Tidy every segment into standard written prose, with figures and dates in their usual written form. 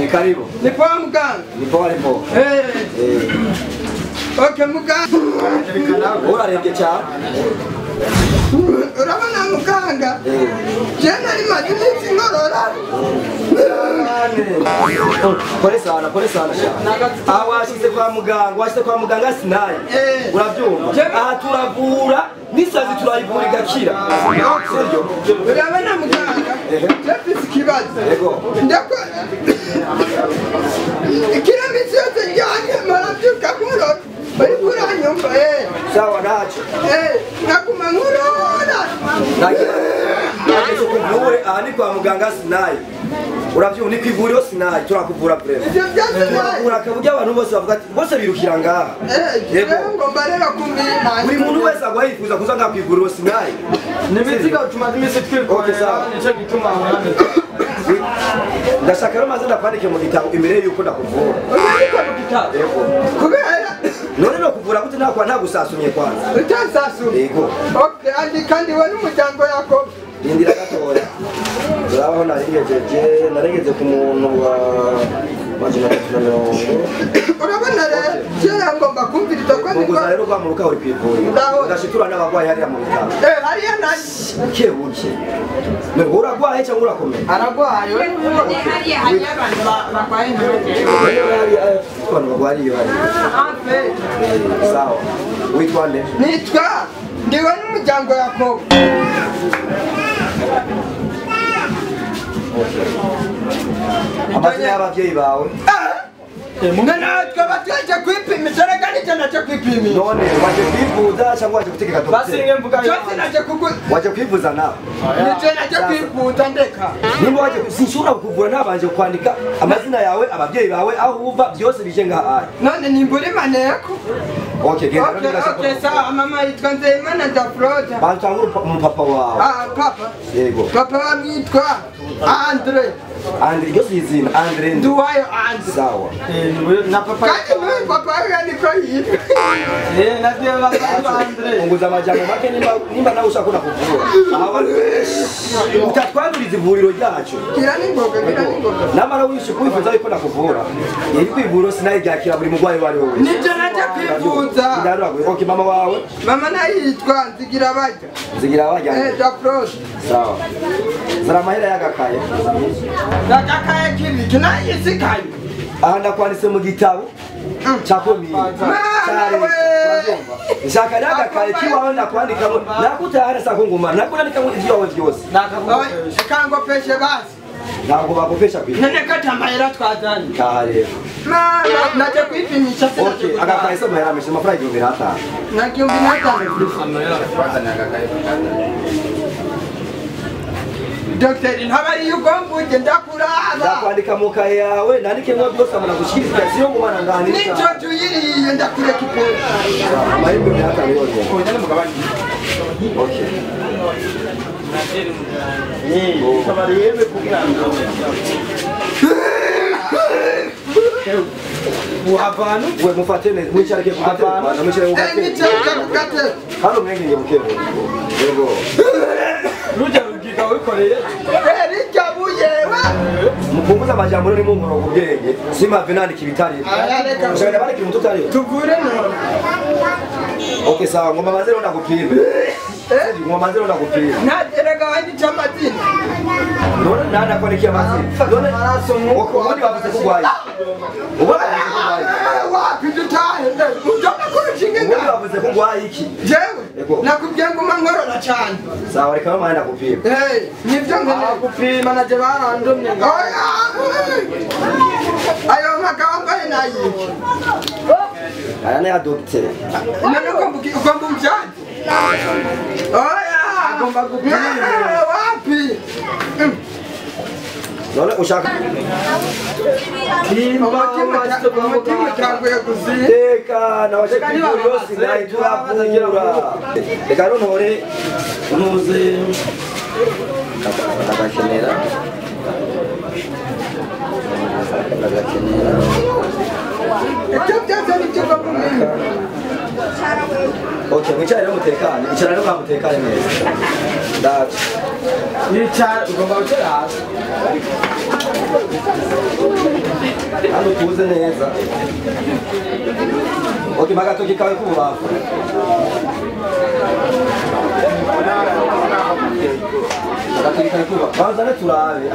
Ni karibu. Ni poa muganga. Ni poa ni poa. Eh. Okay muganga. Urarembye cyane. Urabona muganga? Je nari maze iminsi nkorora. Pole sana, pole sana. Aha washize kwa muganga, washize kwa muganga Sinayi. Urabyumva? Aha turavura, n'isazi turayivura igakira. Sibyo? Urabona muganga? Je mfise ikibazo. Yego. Ndako kila minsi yose njyanye marabyuka nkorora. Bari kuranyumva Sawa ntacyo. Naguma nkorora. Nageze kuvure aha ni kwa muganga Sinayi. Urabyumva ni kwivuriro Sinayi turakuvura vraiment. Ivyo bya Sinayi. Turakuvura kaburyo abantu bose bavuga ati bose birukira ngaha. Yego ngomba rero kumva buri muntu wese agwa yifuza kuza ngaha kwivuriro Sinayi. Nibiziga tumaze iminsi twikorera nico gituma ahorana. Ndashaka rero maze ndakwandike mu gitabo imbere yuko ndakuvura. Urandika mu gitabo? Yego. Kubera none no kuvura gute ntakwa ntagusasumye kwanza. Utansasumye? Yego. Okay, andika ndiwe n'umuryango yako. Rindira gatoya. Urabaho narengejeje, narengeze ku muntu wa 350. Urabona rero, kera ngomba kumviriza ko ndiko. Ngo rero rwamuruka uri kwivuriro. Udashitura n'abagwayi hariya mu bitaro. Hariya nani? Buke buke. None uragwaye cyangwa urakomeye? Aragwaye. Hariya hariya abantu bagwaye ntoke. Hariya abantu bagwariye hariya. Sawa. Witwa nde? Nitwa ndiwe n'umuryango Yakobo. Amazina y'ababyeyi bawe? Natwe twaje kwipimisha reka nicyo naje kwipimisha. None waje kwivuza cyangwa waje gutegeka dogiteri? Basinge mvuga cyose naje kugu waje kwivuza nawe. Nicyo naje kwivuza ndeka. Nimba waje sinshobora kukuvura nabanje kwandika amazina yawe, ababyeyi bawe, aho uva byose bije ngaha. None nimbura maneko. Okay, genda. Okay, sawa. Mama yitwa Nzeyimana Dafroda. Batangura umupapa wawe. Ah, papa. Yego. Papa wamwitwa Andre. Andre, iryo si izina, Andre. Nduwayo Andre. Sawa. Na papa. Kandi n'uyu papa wiwe niko yitwa. Na ndiye papa Andre. Unguza amajambo make nimba nawe ushaka kuvura. Aha utatwanduriza ivuriro ryacu. Gira n'ingoga, gira n'ingoga. Namara wifuza yuko nakuvura. Iri kwivuriro Sinayi ryakira buri mugwayi wari we wese. Nibyo naje kwivuza. Okay, mama wawe? Mama naye yitwa Nzigira Bajya. Nzigira Bajya. Dafroda. Sawa. Zara amahera y'agakaye. Agakaye k'ibiki nayisikaye. Aha ndakwanditse mu gitabo cya komine. Nshaka n'agakaye k'iwawe ndakwandikamo nakutahana sako ngumana nakunandikamo iby'iwawe byose. Kangopeshe basi. Ntabwo bagopesha kwiga. None kata amahera twazanye. Taha rero. Mama naje kwipimisha sinaje. Okay, agakaye se amahera menshi amafaranga 1500. Na 1500. Dogiteri ntabari ugomba uje ndakuraba. Ndakwandika mu kaye yawe nandikemwo byose amara gushikiriza siyo ngumana nganira. Nico tuyiriye ndakureka ipera. Amahirwe 500 yonyene. Okay. We mufate neza mwicarike ku gatebe. Mwicarike ku gatebe. Nicarike ku gatebe. Hano mwengenge mukebe. Yego. Rujya rugiga wikoreye. Rijya buyewe. Mupunguza amajambo rero nimunkoro ku bwenge. Simave nandika ibitari. Ushaka bandika ibintu utari. Tuvure none. Okay sawa ngoma maze rero ndakupime. Ngoma maze rero ndakupime. Naterega wanditse amazina. None nana kwandikia amazina. None ubundi bavuze ko urwaye. Ubundi bavuze ko urwaye. Wapi dutahe? Ujya kurushinga. Ubundi bavuze ko urwaye iki? Jewe. Nakubwiye ngo nkorora cyane. Sawa reka mama ndakupima. Nibyo nkeneye. Gupima naje barandumye ngo. Ayo magambo nayiki. Aya ni ya dogiteri. None ugomba ujyane. Oya! Agomba gupima. Wapi? None ushaka umutima utanguye guzinga. Teka nawaje kwivuriro Sinayi turavura. Reka ntore ntuze ndagakenera. Ndagakenera. Ibyo byose nibyo ugomba kumenya. Okay, mwicare rero mutekane. Icara rero mutekane neza. Ndaje. Yicara ugomba wicara hasi. Hano tuze neza. Okay, magatoki kawe kubafu. Agatoki kawe kubafu. Banza ne turabe.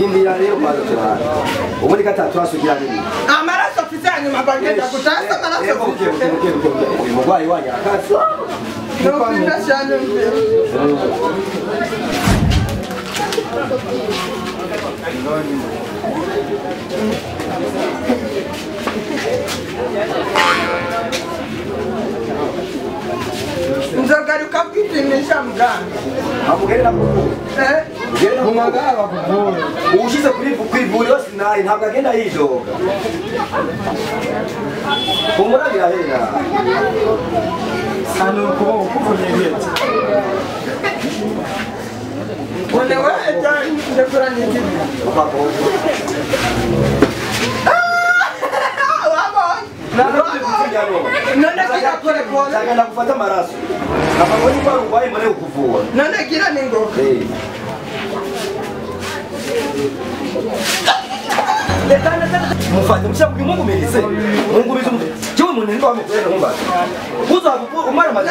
Indira rero kwanza turabe. Ubundi gatatu asugira nini? Amaraso mfise hanyuma bagenda kutasa amaraso. Okay. Umurwayi wanyu arakaze. Nzogaruka kwipimisha muganga. Amugenda kukuvura. Muganga bakuvura. Ushize kuri kwivuriro Sinayi ntabwo agenda yidoga. Kumura birahera. Hano ukuboko kuvunye. None wewe ndakuranye iki? None kira pole pole. Ndagenda gufata amaraso. Nababonye ko urwaye mbone kukuvura. None kira ni ngoka. Mufate mshabu mungumize. Mungumize. Jewe muntu ndo amekera nkumbaza. Uza umara maze.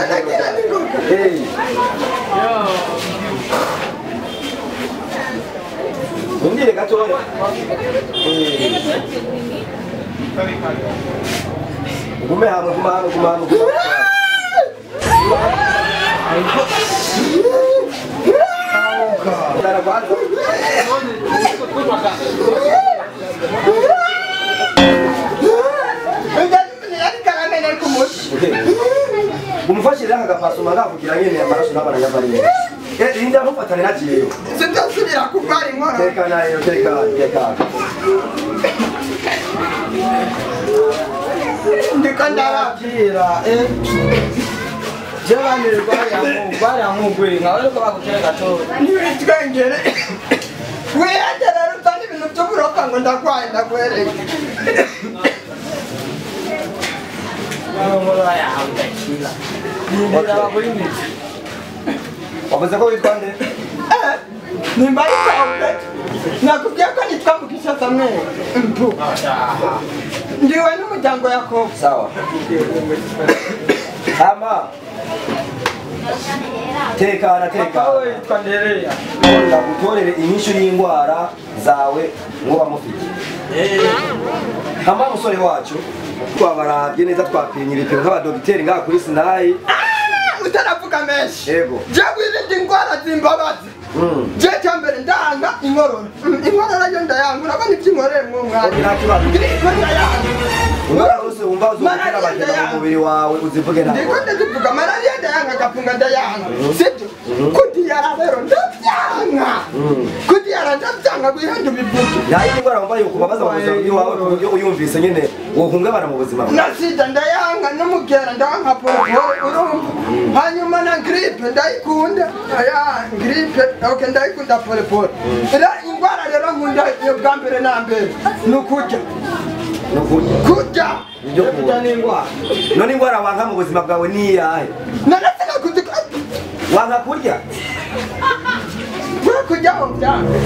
Ndire gatoya. Gume hamwe guma hamwe guma hamwe. Umufashire aka gapasoma ngakugira nyene amaraso n'abana y'abariye. Inda ntufatane na jewe. Sinzosubira kurwara inkorora. Tekana rero tekana tekana. Ndiko ndababwira Je banirwa yankugwe nka ariko bagutera gato. Nibitwengere. Wiyagera rutani ibintu by'uburofa ngo ndagwaye ndagwereke. Inkorora yawe idakira. Nindira bagurimije. Wavuze ko witwa nde? Nimba yitwa Albert. Nakubwiye ko nitwa Mugisha Samuel. Mpu. Ndiwe n'umuryango Yakobo. Sawa. Hama. Tekana tekana. Wowe witwa Ndereya. Ndagutorere inyishu y'indwara zawe ngo bamufite. Hama musore wacu twabarabye neza twapimye ibipimo nk'abadogiteri ngaha kuri Sinayi. Utaravuga menshi. Yego. Je wirinde indwara zimbabazi. Je cyambere ndanga inkorora. Inkorora yo ndayanga urabona ibyo inkoreye mu mwana. Nta kibazo. Gripe ndayanga. Ingwara zose wumva uzogutera abagenda mu mubiri wawe uzivuge nawe. Ndiko ndazivuga malaria ndayanga gafunga ndayanga. Sibyo? Kudiyara rero ndabyanga. Kudiyara ndabyanga guhenda ubivuge. Nta yindi ndwara wumva yokubabaza mu buzima bwawe ku buryo uyumvise nyene wohungabana mu buzima bwawe. Na sida ndayanga n'umugera ndanga polo urumva. Hanyuma na gripe ndayikunda. Aya gripe okay ndayikunda pole pole. Era ingwara rero nkunda yo bwa mbere na mbere nukurya. Nukurya. Kurya. Nibyo kurya n'ingwara. None ingwara wanka mu buzima bwawe ni iyahe? Naraseka kuzika. Wanka kurya? Kurya ho byanga.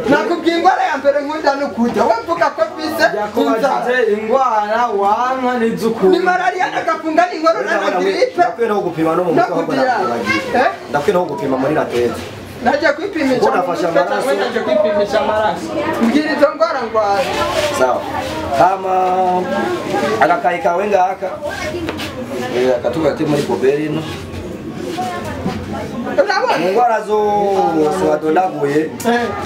Nakubwiye ingwara ya mbere nkunda nukurya. Wamvuga ko bize yakubajije ingwara wanka n'izukuri. Ni malaria nagafunga n'inkorora na gripe. Ndakwiye no gupima no mu mutwe ahubwo nakwibagiwe. Ndakwiye no gupima muri ratete. Najya kwipimisha amaraso. Najya kwipimisha amaraso. Mbwira izo ndwara ndwaye. Sawa. Kama agakayi kawe ngaka. Akatuga ati muri poberi no. Ingwara zose wadondaguye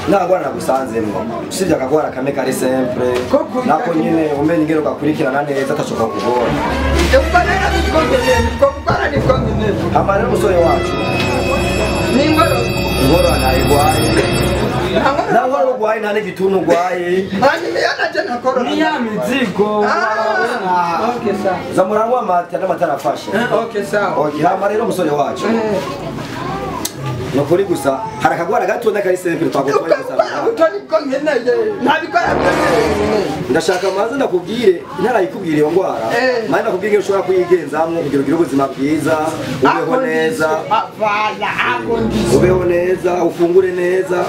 nta ngwara nagusanzemwo. Usibye akagwara kamwe kari simple. Nako nyine umenye ingene ugakurikirana neza atashoka kugora. Ubwo rero nibwo nkeneye, ubwo bugwara nibwo nkeneye. Hama rero umusore wacu. Ni ingorora. Ingorora ntayigwaye. Nta ngorora urwaye nta n'igituntu urwaye. Hanyuma iyo naje ntakorora. Ni ya mizigo. Okay sawa. Za muranywa amata n'amata arafashe. Okay sawa. Okay, hama rero umusore wacu. No kuri gusa hari akagwara gato n'akari simple twagutwaye gusa. Utoni bwo nkeneye ntabikora byose. Ndashaka maze ndakubwire ntarayikubwira iyo ngwara. Maze ndakubwire ngo ushobora kuyigenzamwo kugira ugire ubuzima bwiza, ubeho neza. Ubeho neza, ufungure neza.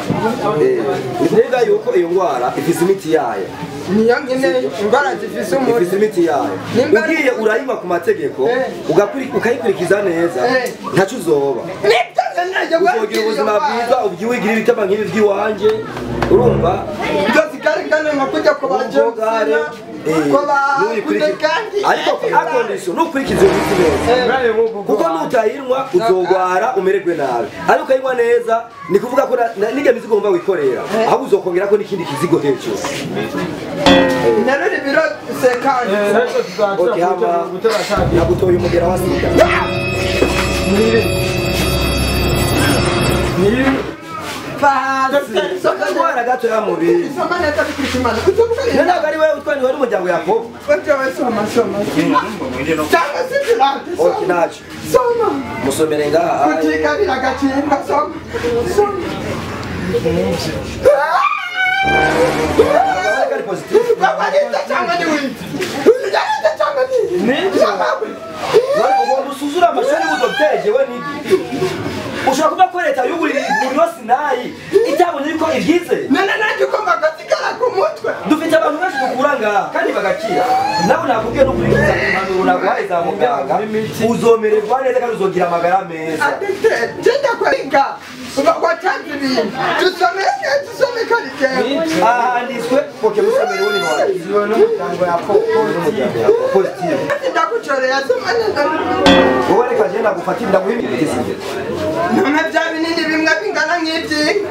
Ni kuvuga yuko iyo ngwara ifise imiti yayo. Niyo nkeneye ingwara zifise umuti. Ifise imiti yayo. Ugiye urayinywa ku mategeko, ukayikurikiza neza, ntaco uzoba. Uzogira ubuzima bwiza, ubyiwigira ibitama nk'ibi by'iwanje, urumva? Byose nka kujya ku bajogare, ariko akondisiyo nukurikiza iyo miti neza, kuko nutayinywa uzogwara umererwe nabi, ariko ukayinywa neza ni kuvuga ko n'irya mizigo wumva wikorera, ahubwo uzokongerako n'ikindi kizigo hejuru. Naruri ibiro sekanje. Okay, hama nagutoye umugera wa sida. Akagwara gato ya mubiri. Soma neza bikurikimana. Ntabwo ari wewe utwaniwe n'umuryango Yakobo. Soma soma. Cyangwa se birante. Okay, ntacyo. Soma. Musomere ngaha. Kutikabira agacimba soma. Soma. Usuzura amashuri y'ubudogiteri jewe nigi. Ushobora kuba ko leta yugurira ivuriro Sinayi itabonye yuko iryize. None nanjye ugomba gusigara ku mutwe. Dufite abantu benshi dukura ngaha kandi bagakira. Nawe nakubwiye no kurikiza impanuro naguhaye za muganga, uzomererwa neza kandi uzogira amagara meza. Genda kwiga watanze ibintu dusome dusome karite. Ahanditswe okay, musomere wone wawe. N'umuryango Yakobo n'umuryango Yakobo positive. Ndagucorera soma neza. Wowe reka je ndagufatira ndaguha imiti sivyo. None bya binini bimwe bingana nk'ibyinka.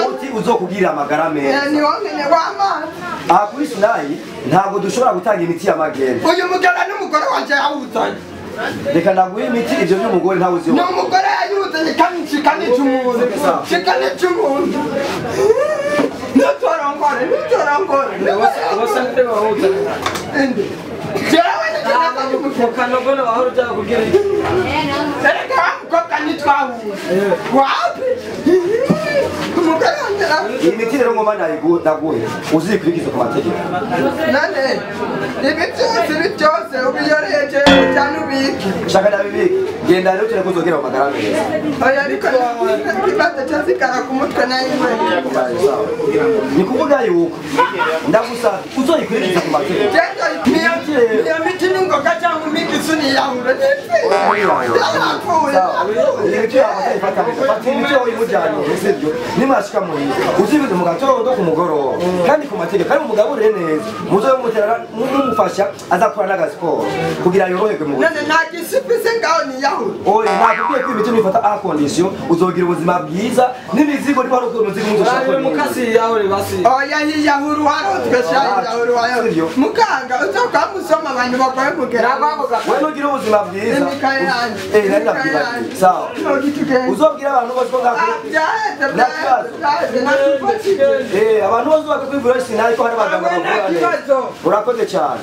Umuti uzokugirira amagara meza. Ni wonyine w'amazi. Aha kuri Sinayi ntabwo dushobora gutanga imiti y'amagenda. Uyu mugara n'umugore wanje yawuzanye. Reka ndaguha imiti ivyo by'umugore ntawe uzi. Ni umugore yayuzanye kandi nshikanica umuntu. Nshikanica umuntu. Ntutorongore, ntutorongore. Jewe Mukanogona wahora uja kugira iki? Erega wa mukobwa ntitwahuye. Wapi? Umugore wanje Iyi miti rero ngoma ndaguhe uzikurikize ku mategeko. None ibi byose ibi byose ubiyoreye jewe cyane ubike. Shaka ndabibike. Genda rero tureke uzogera mu magara meza. Oya ariko ikibazo cyasigara ku mutwe nayo. Ni kuvuga yuko ndagusaba uzoyikurikiza ku mategeko. Niyo miti n'ingoga cyangwa imigisi niyahura nimashika muhira uzibize mu gatondo ku mugoroba kandi ku mategeko kandi umugaburire neza muzobe mumutera mumufasha azakora n'agasiporo kugira yoroherwe mu buzima. None nta gisipise ngaho niyahura. Oya nakubwiye ko imiti nifata a condition uzogira ubuzima bwiza n'imizigo niba hari umuzigo muzoshaka. Mukasi yahure basi. Oya yiyahura uwarozwe sha yiyahura uwarozwe. Muganga uzokamusoma abantu bakwaye mugera. Wewe nugira ubuzima bwiza. Imikaye yanjye. Nari ndabyibagiye. Sawa. Uzobwira abantu bose ko ngakuri. Abantu bose bakakwivura Sinayi ko hari abaganga bavura neza. Urakoze cyane.